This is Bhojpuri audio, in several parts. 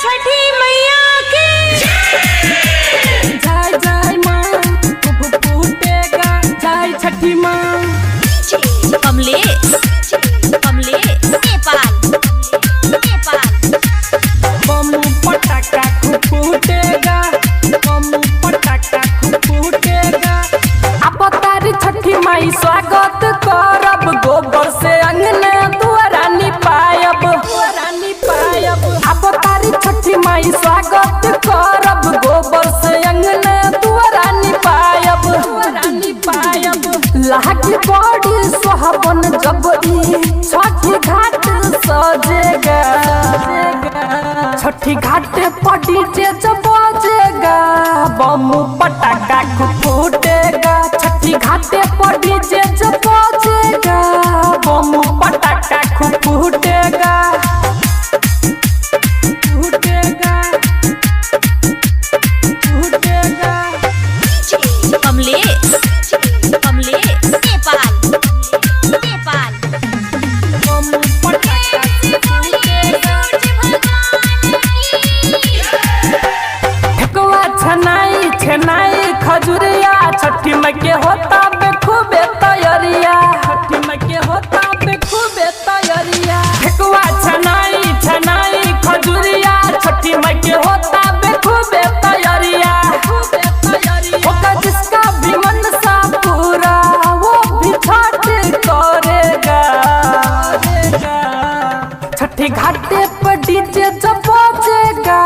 छठी मैया की। जय जय माँ फूटेगा जय छठी माँ। कमलेश कमलेश नेपाल नेपाल। बम पटाखा खूब फूटेगा, बम पटाखा खूब फूटेगा। अब तारी छठी माई स्वागत करब, गोबर से अंगना दुआरा निपायब, दुआरा निपायब। अब तारी छठी माई स्वागत करब, गोबर से अंगना दुआरा निपायब, दुआरा निपायब। लागी बड़ी सोहावन जब ई छठी घाट सजेगा, छठी घाट पर डीजे जब बजेगा, बम पटाखा खूब फूटेगा। छठी घाट पर डीजे जब बजेगा, बम पटाखा खूब फूटेगा, फूटेगा, फूटेगा। कमलेश कमलेश नेपाल नेपाल। बम पटाखा खूब फूटेगा। ठेकुआ छनाई छनाई खजुरिया, छठी माई के होता बेखूबे तैयारिया, छठी माई के होता बेखूबे तैयारिया। ठेकुआ छनाई छनाई खजुरिया, छठी माई के होता बेखूबे तैयारिया। ओका जिसका भी मनसा पूरा वो भी छठ करेगा। छठी घाटे पर डीजे जब बजेगा,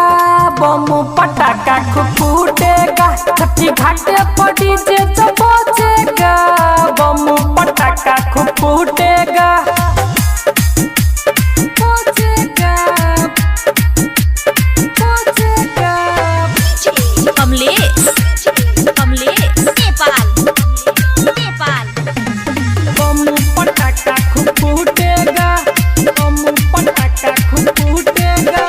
बम पटाखा खूब फूटेगा। छठी घाटे पर डीजे जब बजेगा, बम पटाखा खूब फूटेगा, बजेगा, बजेगा। कमलेश कमलेश नेपाल नेपाल। बम पटाखा खूब फूटेगा, बम पटाखा खूब फूटेगा।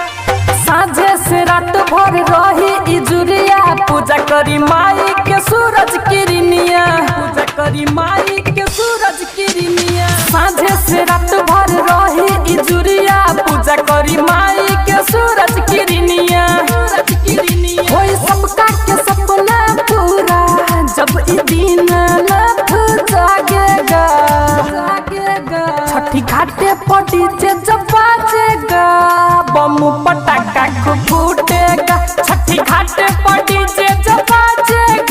साँझे से रात भर रही इजुरिया, पूजा करी माई के सूरज किरनिया, पूजा करी माई के सूरज किरनिया। साँझे से रात भर रही इजुरिया, पूजा करी माई के सूरज किरनिया, सूरज किरनिया। होई सबका के सपना पूरा जब ई दिन नाथ जागेगा, जागेगा। छठी घाटे पर डीजे जब बाजेगा, बम पटाखा खूब फूटेगा। छठी घाटे पर डीजे जब बाजेगा।